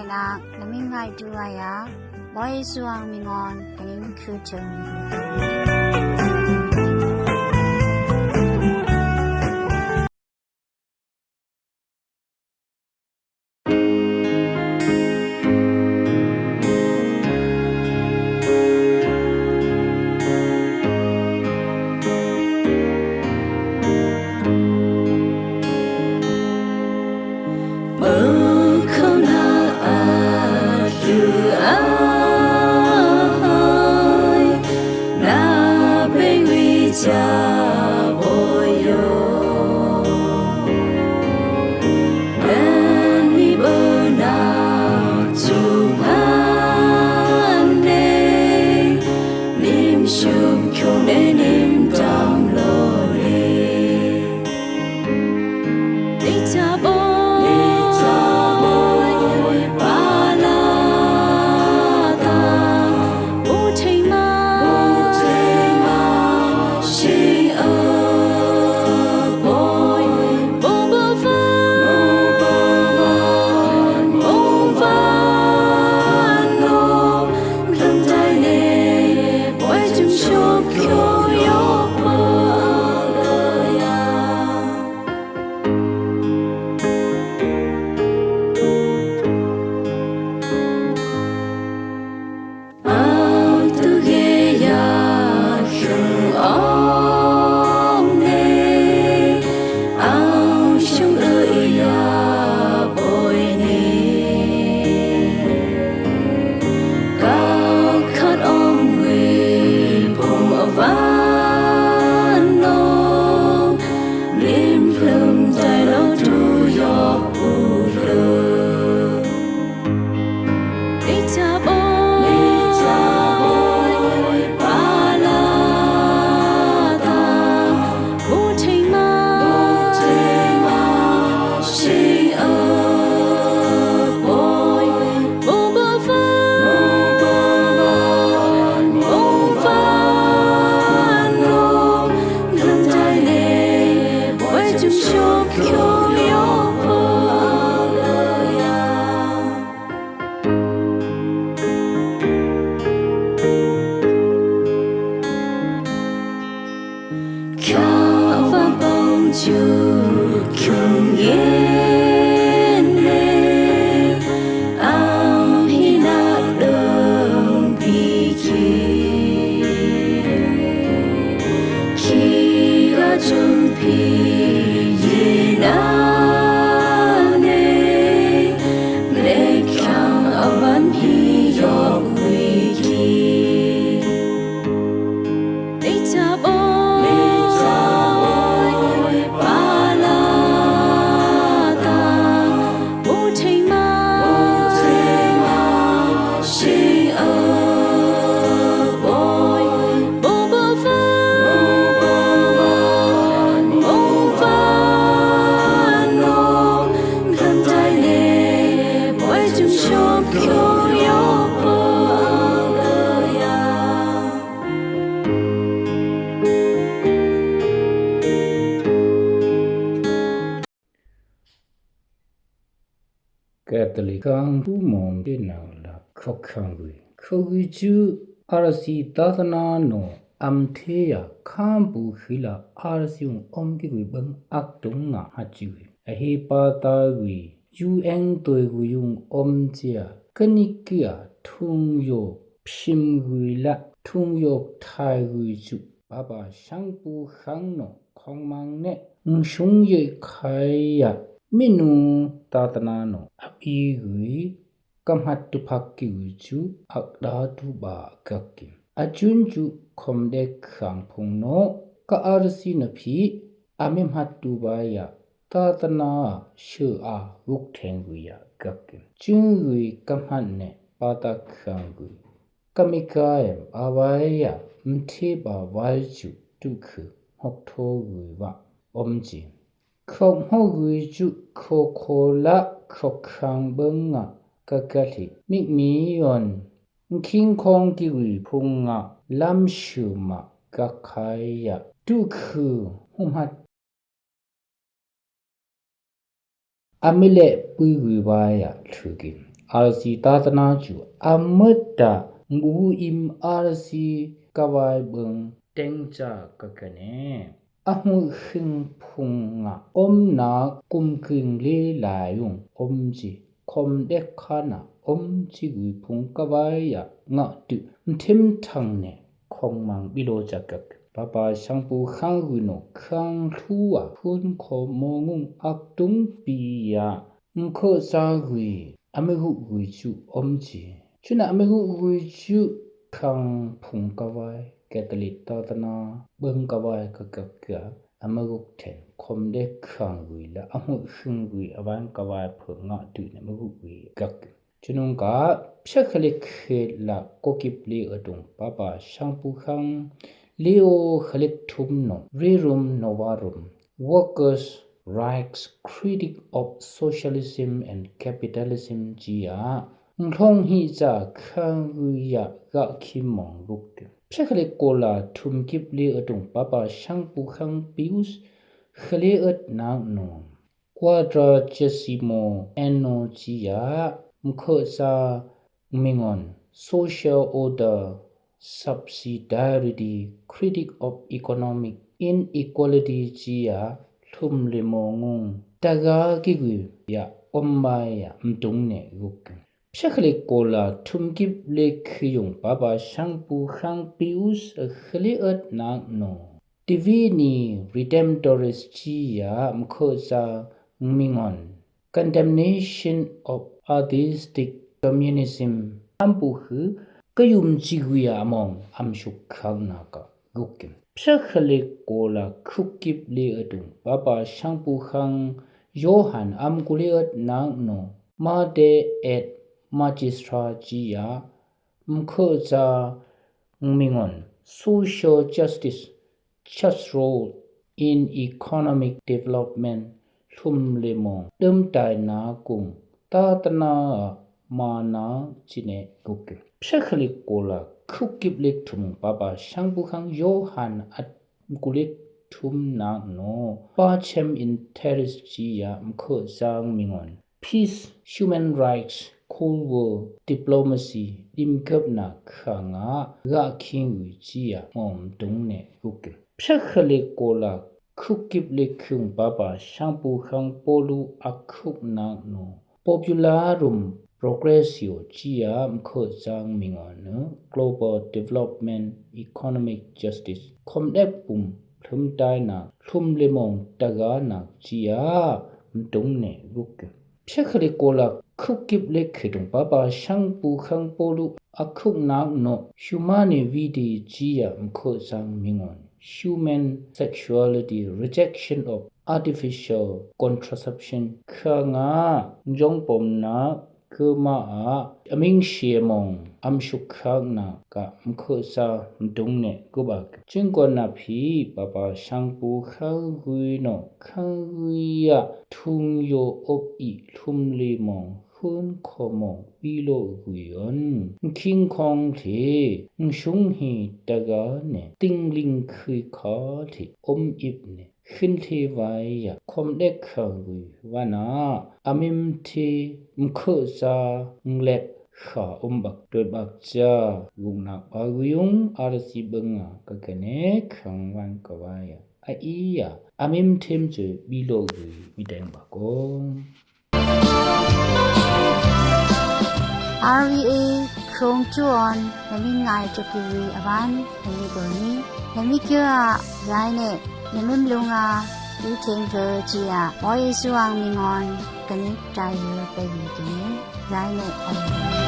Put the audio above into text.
Ina, na mi ngai tu aya, boy suang mi ngon, kaning kutung. Catholic ກາງຜູ້ມອງເປັນນາງລະ ເຂົາຂັງໄວ້ ເຂົາຢູ່ຈຸ ອາລະສີຕາຕະນາໂນ ອຳເທຍ ຄາມປູຄີລະ ອາລະສີອຸງອົມກິກຸຍເບິ່ງ ອັກຕຸງງາຮັດຈິວ ອາເຮປາຕາວີ ຢູແອງໂຕຍກຸຍຸງອົມເຈຍ ກະນິກຽ ທຸງໂຍ ພິມກຸຍລະ ທຸງໂຍ ທາຍກຸຍຈຸ ປາປາ ຊາງປູຄັງໂນ ຂອງມັງເນ ຊຸງເຢໄຄຍະ ເມນູ ຕາຕະນາໂນ ອະອີກຸຍ ກຳຮັດຕຸພັກກິວຈຸ ອັກດາຕຸບາກັກກິມ ອາຈຸນຈຸ ຄອມເດັກຂັງພຸງໂນ ກະອາຣະສີນະພີ ອາເມມຮັດຕຸບາຍະ ຕາຕະນາ ເຊີອາ ວຸກແທງກຸຍະກັກກິມ ຈຶ່ງກຸຍກຳຮັດເນ ປາຕາຄັງກຸຍ ກະມິກາຍ ອາວາຍະ ມເທບາວາຍຈຸ ຕຸຄື ຫົກໂທກຸຍວະ ອົມຈິ ຂອບຫົກກຸຍຈຸ ໂຄໂຄລະ ຂອບຄາງເບິ່ງງະ ກະກະທິ ມິກມີຍອນ ຄິງຄອງກິກຸຍພຸງງະ ລຳເຊີມະ ກະຄາຍະ ຕຸຄື ຫຸມຮັດ ອາເມເລະ ປືກຸຍວາຍະ ຖືກິນ ອາລະຊີຕາຕະນາຈູ ອາເມິດຕາ ງບູອິມ ອາລະຊີກະວາຍເບິ່ງ ແຕງຈາກກະກະແນ ອະຫຸເຮັງພຸງງະ ອົມນາກຸມກຶງເລຫຼາຍຍຸງ ອົມຈີ ຄອມເດັກຄານາ ອົມຈີກຸຍພຸງກະວາຍຍະ ງະຕຶ ເທັມທັງແນ ຂອງມັງບິໂລຈາກກະ ປາປາຊາງປູຄາງກຸຍໂນ ຄາງທູອາ ຄຸນຂໍມໍງຸງ ອັກຕຸງປີຍາ ເຄີຈາກຸຍ ອາເມກຸກຸຍຈຸ ອົມຈີ ຊຸນະ ອາເມກຸກຸຍຈຸ ຄາງພຸງກະວາຍ ແກຕະລິດຕາຕະນາ ເບິ່ງກະວາຍກະກະເກືອ ອາເມກຸກແທນ ຄອມເດັກຄາງກຸຍ ລະ ອະຫຸເຮັງກຸຍ ອະວາງກະວາຍເພີງງະຕຶ ອາເມກຸກຸຍກະກະ ຈະນຸງກະ ເຊຄະເລັກເຄລະ ໂກກິບເລອະຕຸງ ປາປາຊາງປູຄາງ ເລໂອຄະເລັກທຸມໂນ ເຣລຸມໂນວາລຸມ Workers' Rights Critic of Socialism and Capitalism ຈີອາ ງທອງຮີຈາ ຄາງກຸຍຍະ ກະຄີມອງລຸກ ເຊຄະເລັກໂກລາ ທຸມກິບເລອະຕຸງ ປາປາຊາງປູຄາງ ປີອຸສ ຄະເລອະນາກໂນ Quadragesimo anno ຈີອາ ເຄີຈາ ງມິງອນ Social Order Subsidiarity Critic of Economic Inequality ຈີອາ ທຸມເລໂມງຸງ ຕະກາກິກຸຍ ອອມມາຍາ ມະຕຸງເນກຸກ ເຊຄະເລັກໂກລາ ທຸມກິບເລຄະຍຸງ ປາປາຊາງປູຄາງ ປີອຸສ ຄະເລອະນາກໂນ Divini Redemptoris ຈີອາ ເຄີຈາ ງມິງອນ Condemnation of Atheistic Communism ອຳປູຄື ກະຍຸມຈີກຸຍອາມອງ ອຳຊຸກຄາງນາກະ ກຸກກິມ ເຊຄະເລັກໂກລາ ຄຸກກິບເລອະຕຸງ ປາປາຊາງປູຄາງ ໂຢຮັນ ອຳກຸເລອະນາກໂນ Mater et Magistra ຈີອາ ເຄີຈາ ງມິງອນ Social Justice Just Role in Economic Development ທຸມເລມອງ ເດີມຕາຍນາກຸງ ຕາຕະນາມານາຈິເນກຸກ ເຊຄະເລັກໂກລາ ຄຸກກິບເລັກທຸມ ປາປາຊາງປູຄາງ ໂຢຮັນ ອຳກຸເລກທຸມນາກໂນ Pacem in Terris ຈີອາ ເຄີຈາ ງມິງອນ Peace, Human Rights, Cold War Diplomacy ດິມເກີບນາຄາງາ ກະຄີງອຸຍຈີອາ ອອມຕຸງເນກຸກ ເຊຄະເລັກໂກລາ ຄຸກກິບເລັກຄຶງ ປາປາຊາງປູຄາງ ໂປລູ ອາຄຸກນາກໂນ Popularum Progressio ຈີອາ ເຄີຈາ ງມິງອນ Global Development Economic Justice ຄອມແດກປຸມ ເທິມຕາຍນາກ ທຸມເລມອງ ຕະການາກ ຈີອາ ມະຕຸງເນກຸກ ເຊຄະເລັກໂກລາ ຄຸກກິບເລັກຄຶງ ປາປາຊາງປູຄາງ ໂປລູ ອາຄຸກນາກໂນ Humane Vitae ຈີອາ ເຄີຈາ ງມິງອນ Human Sexuality Rejection of Artificial Contraception ຄາງາ ຢອງປອມນາກ ເຄີມາອາ ອາມິງເຊມອງ ອຳຊຸກຄາກນາກະ ເຄີຈາ ມະຕຸງເນກຸບາກ ຈຶ່ງກວນນາພີ ປາປາຊາງປູຄາງກຸຍໂນ ຄາງກຸຍຍະ ທຸງໂຍອົບອີ ທຸມເລມອງ ເຮີນຂໍມອງ ປີໂລກຸຍອນ ຄິງຄອງເທ ຊຸງຮີຕະກາເນ ຕິງລິງຄືຄາເທ ອົມອິບເນ ຂຶ້ນເທວາຍາ ຄອມເດັກຄາງກຸຍວານາ ອາມິມເທ ເຄີຈາ ແລັກ ຂາອົມບັກ ໂດຍບັກຈາ ກຸງນາກ ປາກຸຍຸງ ອາລະສີເບິ່ງງາ ກະກະເນ ຄັງວັນກະວາຍາ ອາອີຍາ ອາມິມເທມເຈີ ບີໂລກຸຍ ມີແດງບາກົງ RVA ໂຄງຈຸອອນ ນະມິນງາຍ ຈະກີວີ ອາວານ ນະມິໂກນີ ນະມິເກີອາ ຢາຍເນ ນະມິມລຸງອາ ອີເທງເກີຈີອາ ອອຍເອຊູອາງ ມີງອນ ກະນິກ ຈາຍເຮີ ໄປວີກິເນ ຢາຍເນ ອາ